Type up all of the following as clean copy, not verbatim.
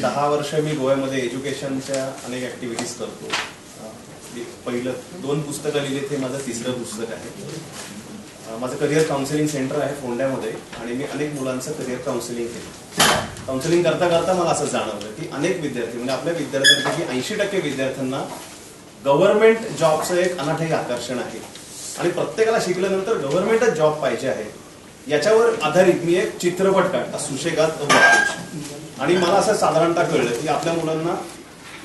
10 वर्ष मी गोव्यामध्ये एज्युकेशनच्या अनेक ऍक्टिव्हिटीज करतो. मी पहिलं दोन पुस्तकं लिहिलीत, हे माझं तिसरं पुस्तक आहे. माझं करिअर काउन्सिलिंग सेंटर आहे फोंड्यामध्ये आणि मी अनेक मुलांचं करिअर काउन्सिलिंग केलं. काउन्सिलिंग करता करता मला असं जाणवलं की अनेक विद्यार्थी, म्हणजे आपल्या विद्यार्थ्यांपैकी 80% विद्यार्थ्यांना गव्हर्नमेंट जॉबचं एक अनाठाई आकर्षण आहे आणि प्रत्येकाला शिकल्यानंतर गव्हर्नमेंटच जॉब पाहिजे आहे. याच्यावर आधारित मी एक चित्रपट काढला, सुशेगाद वाटेज. आणि मला असं साधारणतः कळलं की आपल्या मुलांना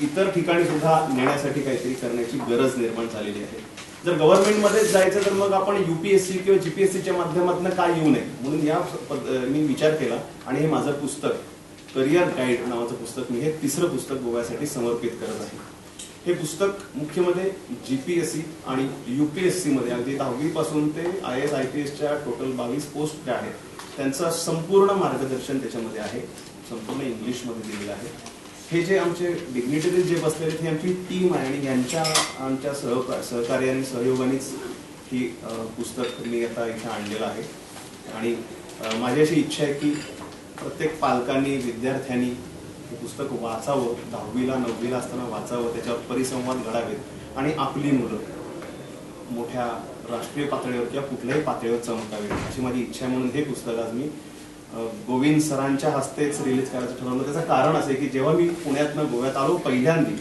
इतर ठिकाणी सुद्धा नेण्यासाठी काहीतरी करण्याची गरज निर्माण झालेली आहे. जर गव्हर्नमेंटमध्येच जायचं तर मग आपण युपीएससी किंवा जीपीएससीच्या माध्यमातून काय येऊ नये म्हणून या मी विचार केला आणि हे माझं पुस्तक, करिअर गाईड नावाचं पुस्तक, मी हे तिसरं पुस्तक गोव्यासाठी समर्पित करत आहे. हे पुस्तक मुख्यमध्ये जीपीएससी आणि युपीएससी मध्ये अगदी 10वी पासून ते आयएएस, आयपीएसच्या टोटल 22 पोस्ट ज्या आहेत, त्यांचं संपूर्ण मार्गदर्शन त्याच्यामध्ये आहे. संपूर्ण इंग्लिशमध्ये दिलेलं आहे. हे जे आमचे डिग्निटरीज जे बसलेले आहेत, ही आमची टीम आहे आणि यांच्या आमच्या सहकार्याने, सहयोगानेच ही पुस्तक मी आता इथे आणलेलं आहे. आणि माझी अशी इच्छा आहे की प्रत्येक पालकांनी, विद्यार्थ्यांनी हे पुस्तक वाचावं, 10वीला, 9वीला असताना वाचावं, त्याच्यावर परिसंवाद घडावेत आणि आपली मुलं मोठ्या राष्ट्रीय पातळीवर किंवा कुठल्याही पातळीवर चमकावेत अशी माझी इच्छा आहे. म्हणून हे पुस्तक आज मी गोविंद सरांच्या हस्तेच रिलीज करायचं ठरवलं. त्याचं कारण असं आहे की जेव्हा मी पुण्यातनं गोव्यात आलो पहिल्यांदी,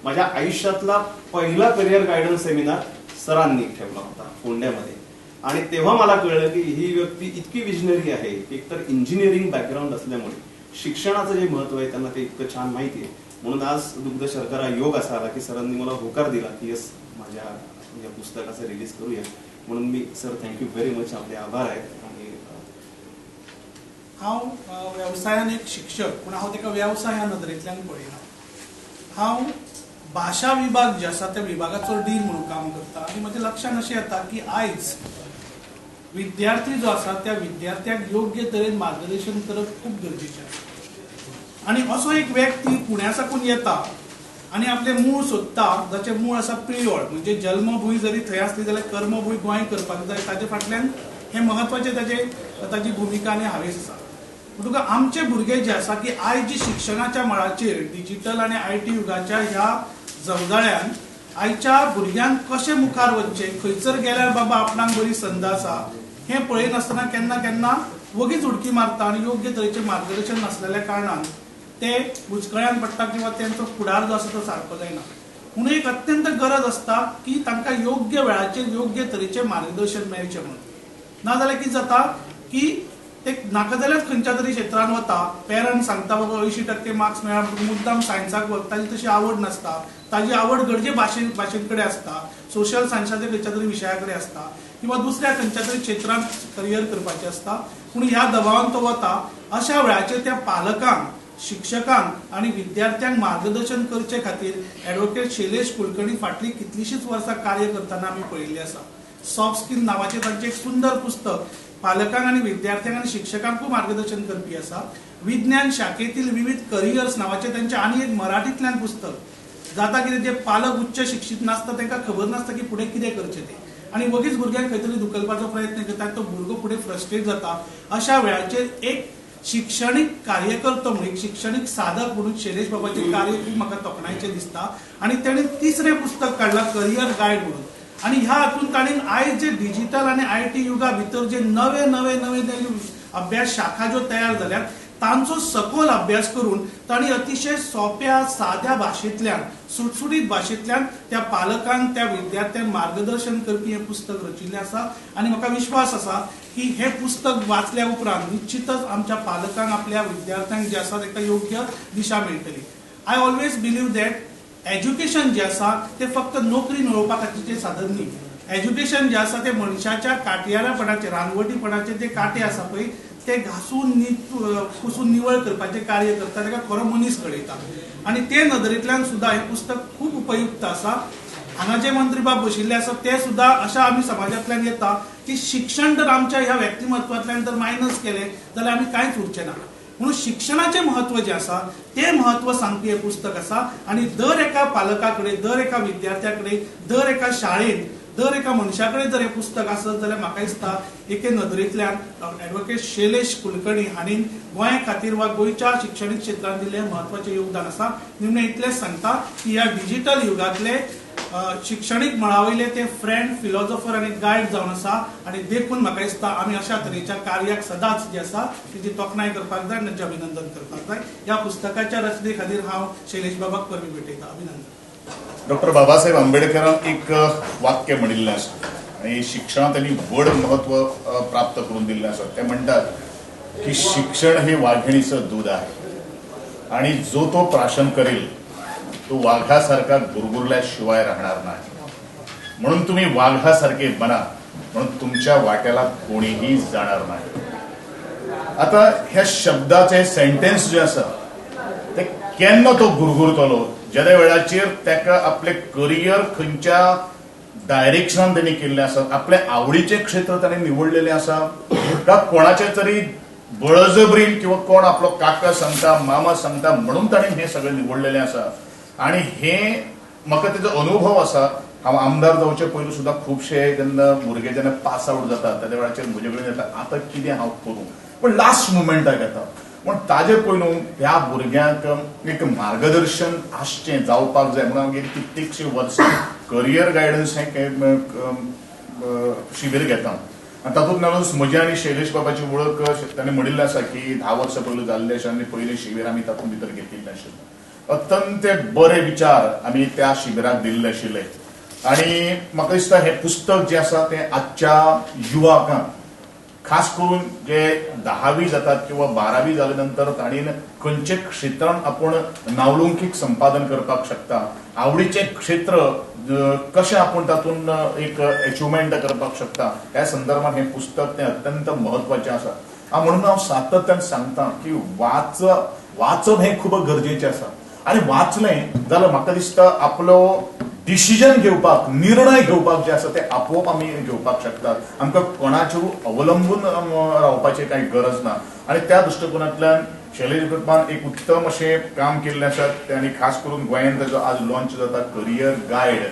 माझ्या आयुष्यातला पहिला करिअर गायडन्स सेमिनार सरांनी ठेवला होता फोंड्यामध्ये आणि तेव्हा मला कळलं की ही व्यक्ती इतकी विजनरी आहे की एकतर इंजिनिअरिंग बॅकग्राऊंड असल्यामुळे शिक्षणाचं जे महत्व आहे त्यांना ते इतकं छान माहिती आहे. म्हणून आज दुग्ध शर्करा योग असा आला की सरांनी मला होकार दिला की यस, माझ्या या पुस्तकाचं रिलीज करूया म्हणून. मी sir, thank you very much, आपले आभार आहेत आणि हांव वेवसायान एक शिक्षक, पूण हांव ताका वेवसाय ह्या नदरेंतल्यान पळयना. हांव भाशा विभाग जे आसा त्या विभागाचो डीन म्हणून काम करता आनी म्हज्या लक्षांत अशें येता की आयज विद्यार्थी जो आसा त्या विद्यार्थ्याक योग्य तरेन मार्गदर्शन करप खूब गरजेचें आसा. आनी असो एक व्यक्ती पुण्या साकून येता आनी आपलें मूळ सोदता, जाचें मूळ आसा प्रियोळ, म्हणजे जल्मभूंय जरी थंय आसली जाल्यार कर्मभूंय गोंय करपाक जाय. ताजे फाटल्यान हें म्हत्वाचें ताजे ताजी भुमिका आनी हावेस आसा. म्हणटकूच आमचे भुरगे जे आसा की आयज जी शिक्षणाच्या मळाचेर डिजिटल आनी IT युगाच्या ह्या जवजाळ्यान आयच्या भुरग्यांक कशें मुखार वचचें, खंयसर गेल्यार बाबा आपणाक बरी संद आसा हें पळयनासतना केन्ना केन्ना वगीच उडकी मारता आनी योग्य तरेचें मार्गदर्शन नासलेल्या कारणान ते बुचकळ्यान पडटा किंवा तेंचो फुडार जो आसा तो सारको जायना. म्हणून एक अत्यंत गरज आसता की तांकां योग्य वेळाचेर योग्य तरेचें मार्गदर्शन मेळचें म्हणून. नाजाल्यार कितें जाता की ते नाका जाल्यार खंयच्या तरी क्षेत्रान वता. पेरंट्स सांगता, बाबा 80% मार्क्स मेळ्ळा म्हणून मुद्दाम सायन्साक वता. ताजी तशी आवड नासता. ताजी आवड गरजे भाशे कडेन आसता, सोशल सायन्साच्या खंयच्या तरी विशया कडेन आसता किंवा दुसऱ्या खंयच्या तरी क्षेत्रांत करियर करपाचें आसता, पूण ह्या दबावान तो वता. अशा वेळाचेर त्या पालकांक, शिक्षकांक आनी विद्यार्थ्यांक मार्गदर्शन करचे खातीर एडवोकेट शैलेश कुलकर्णी फाटलीं कितलींशींच वर्सां कार्य करतना आमी पळयिल्लें आसा. सॉफ्ट स्कील नांवाचें तांचें एक सुंदर पुस्तक पालकांक आनी विद्यार्थ्यांक आनी शिक्षकांकूय मार्गदर्शन करपी आसा. विज्ञान शाखेतील विविध करियर्स नांवाचें तांचें आनी एक मराठींतल्यान पुस्तक. जाता कितें, जे पालक उच्च शिक्षीत नासता तांकां खबर नासता की फुडें कितें करचें तें आनी वगीच भुरग्यांक खंय तरी धुकलपाचो प्रयत्न करता. तो भुरगो फुडें फ्रस्ट्रेट जाता. अशा वेळाचेर एक शिक्षणीक कार्यकर्तो म्हणून, एक शिक्षणीक साधक म्हणून शैलेश बाबाचें कार्य खूब म्हाका तोखणायचें दिसता. आनी ताणें तिसरें पुस्तक काडलां करियर गायड म्हणून आनी ह्या हातून ताणें आयज जे डिजिटल आनी IT युगा भितर जे नवे नवे नवे नवे अभ्यास शाखा ज्यो तयार जाल्यात तांचो सखोल अभ्यास करून तांणी अतिशय सोंप्या साद्या भाशेंतल्यान, सुटसुटीत भाशेंतल्यान त्या पालकांक, त्या विद्यार्थ्यांक मार्गदर्शन करपी हें पुस्तक रचिल्लें आसा. आनी म्हाका विश्वास आसा की हें पुस्तक वाचल्या उपरांत निश्चितच आमच्या पालकांक आपल्या विद्यार्थ्यांक जे आसा ताका योग्य दिशा मेळटली. I always believe that education जें आसा तें फक्त नोकरी मेळोवपा खातीरचें साधन न्ही. एज्युकेशन जें आसा तें मनशाच्या काटयारापणाचे, रानवटीपणाचे जे कांटे आसा पळय, ते घासून पुसून निवळ करपाचें कार्य करता, ताका खरो मनीस घडयता. आनी ते नदरेंतल्यान सुद्दां हें पुस्तक खूब उपयुक्त आसा. हांगा जे मंत्री बाब बशिल्ले आसा ते सुद्दां अशा आमी समाजांतल्यान येता की शिक्षण जर आमच्या ह्या व्यक्तिमत्वांतल्यान जर मायनस केलें जाल्यार आमी कांयच उरचें ना. म्हणून शिक्षणाचें म्हत्व जें आसा तें म्हत्व सांगपी हें पुस्तक आसा. आनी दर एका पालका कडेन, दर एका विद्यार्थ्या कडेन, दर एका शाळेंत दर एका मनशा कडेन जर हें पुस्तक आसत जाल्यार म्हाका दिसता एके नदरेंतल्यान एडवोकेट शैलेश कुलकर्णी हांणी गोंया खातीर वा गोंयच्या शिक्षणीक क्षेत्रांत दिल्लें म्हत्वाचें योगदान आसा. निमणें इतलेंच सांगता की ह्या डिजिटल युगांतले शिक्षणीक मळा वयले ते फ्रेंड, फिलॉजॉफर आनी गायड जावन आसा आनी देखून म्हाका दिसता आमी अशा तरेच्या कार्याक सदांच जे आसा तेजी तोखणाय करपाक जाय आनी तांचें अभिनंदन करपाक जाय. ह्या पुस्तकाच्या रचने खातीर हांव शैलेश बाबाक परबीं भेटयता. अभिनंदन. डॉक्टर बाबासाहेब आंबेडकरान एक वाक्य म्हणिल्लें आसा आनी शिक्षणाक त्यांनी व्हड म्हत्व प्राप्त करून दिल्लें आसा. ते म्हणटात की शिक्षण हे वाघिणीचं दूध आहे आणि जो तो प्राशन करेल तो वाघासारखा गुरगुरल्याशिवाय राहणार नाही. म्हणून तुम्ही वाघासारखे बना, म्हणून तुमच्या वाट्याला कोणीही जाणार नाही. आता ह्या शब्दाचे सेंटेन्स जे आसा ते केन्ना तो गुरगुरतलो, जेन्ना वेळाचेर ताका आपले करियर खंयच्या डायरेक्शनान तेणी केल्लें आसा, आपले आवडीचें क्षेत्र ताणें निवडलेलें आसा, काय कोणाच्या तरी बळजबरीन किंवा कोण आपलो काका सांगता, मामा सांगता म्हणून ताणें हें सगळें निवडलेलें आसा. आनी हे म्हाका तेजो अनुभव आसा. हांव आमदार जावचे पयलू सुद्दां खुबशे जेन्ना भुरगे जेन्ना पास आवट जाता तेन्ना वेळाचेर म्हजे कडेन येता, आतां कितें हांव करूं, पूण लास्ट मुमेंटाक येता. पूण ताजे पयलू ह्या भुरग्यांक एक मार्गदर्शन आसचें, जावपाक जाय म्हणून हांव गेली कित्येकशीं वर्सां करियर गायडन्स हें शिबीर घेता. आनी तातूंत म्हजी आनी शैलेश बाबाची वळख ताणें म्हणिल्लें आसा की 10 वर्सां पयलू जाल्लें अशें आनी पयलें शिबीर आमी तातूंत भितर घेतिल्लें आशिल्लें. अत्यंत बरे विचार आमी त्या शिबिराक दिल्ले आशिल्ले आनी म्हाका दिसता हें पुस्तक जें आसा तें आजच्या युवकांक, खास करून जे 10वी जातात किंवा 12वी जाले नंतर तांणी खंयचे क्षेत्रान आपूण नावलौकीक संपादन करपाक शकता, आवडीचें क्षेत्र कशें आपूण तातूंत एक एचिवमेंट करपाक शकता, ह्या संदर्भात हें पुस्तक तें अत्यंत म्हत्वाचें आसा. म्हणून हांव सातत्यान सांगता की वाचप हें खूब गरजेचें आसा. आनी वाचलें जाल्यार म्हाका दिसता आपलो डिसिजन घेवपाक, निर्णय घेवपाक जे आसा ते आपोआप आमी घेवपाक शकतात. आमकां कोणाचेर अवलंबून रावपाची कांय गरज ना. आनी त्या दृश्टिकोनांतल्यान शैलेश बाबान एक उत्तम अशें काम केल्लें आसा. आनी खास करून गोंयांत ताजो आज लॉन्च जाता करियर गायड,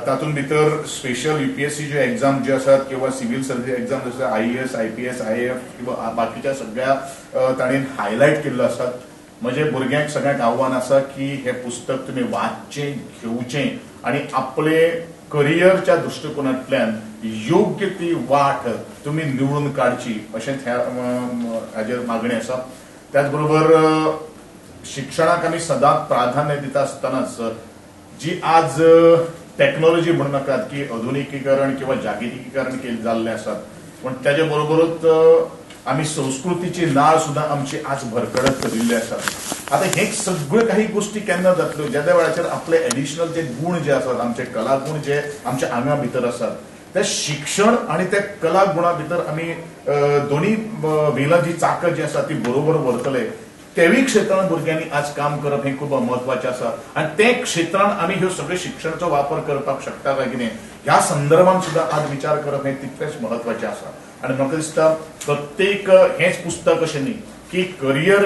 तातूंत भितर स्पेशल UPSC ज्यो एग्जाम ज्यो आसात किंवा सिव्हील सर्वीस एग्जाम जशे IAS, IPS, IAF किंवा बाकीच्या सगळ्या ताणें हायलायट केल्लो आसात. म्हजे भुरग्यांक सगळ्यांक आव्हान आसा की हें पुस्तक तुमी वाचचें, घेवचें आनी आपले करियरच्या दृश्टिकोनांतल्यान योग्य ती वाट तुमी निवडून काडची अशें हाजेर मागणी आसा. त्याच बरोबर शिक्षणाक आमी सदांच प्राधान्य दिता आसतनाच जी आज टॅक्नॉलॉजी म्हणू नाकात की आधुनिकीकरण किंवा जागतिकीकरण केल्लें जाल्लें आसात, पूण तेजे बरोबरूच आमी संस्कृतीची नाळ सुद्दां आमची आज भरकडत चलिल्ली आसा. आतां हे सगळ्यो काही गोश्टी केन्ना जातल्यो, ज्या वेळाचेर आपले एडिशनल जे गूण जे आसात, आमचे कलागूण जे आमच्या आंगा भितर आसात, ते शिक्षण आनी त्या कला गुणा भितर आमी दोनी व्हिलां जी चाकां जी आसा ती बरोबर व्हरतले. तेवूय क्षेत्रान भुरग्यांनी आज काम करप हें खूब म्हत्वाचें आसा. आनी ते क्षेत्रान आमी ह्यो सगळे शिक्षणाचो वापर करपाक शकता काय कितें ह्या संदर्भात सुद्दां आज विचार करप हें तितलेंच म्हत्वाचें आसा. आनी म्हाका दिसता प्रत्येक हेंच पुस्तक अशें न्ही की करियर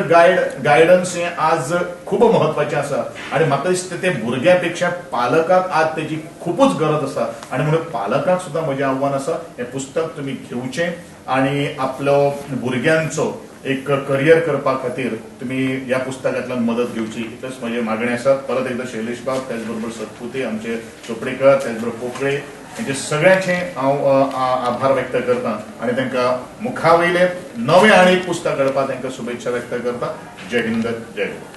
गायडन्स हें आज खूब म्हत्वाचें आसा. आनी म्हाका दिसता तें भुरग्यां पेक्षा पालकांक आज तेजी खुबूच गरज आसा. आनी म्हणून पालकांक सुद्दां म्हजें आव्हान आसा, हें पुस्तक तुमी घेवचें आनी आपलो भुरग्यांचो एक करियर करपा खातीर तुमी ह्या पुस्तकांतल्यान मदत घेवची, इतलेंच म्हजें मागणें आसा. परत एकदां शैलेश बाब, त्याच बरोबर सतपुते, आमचे चोपडेकर, त्याच बरोबर पोकळे, हेंचे सगळ्यांचे हांव आभार व्यक्त करता आनी तांकां मुखावयले नवें आनी एक पुस्तक हाडपाक तांकां शुभेच्छा व्यक्त करता. जय हिंद, जय गोवा.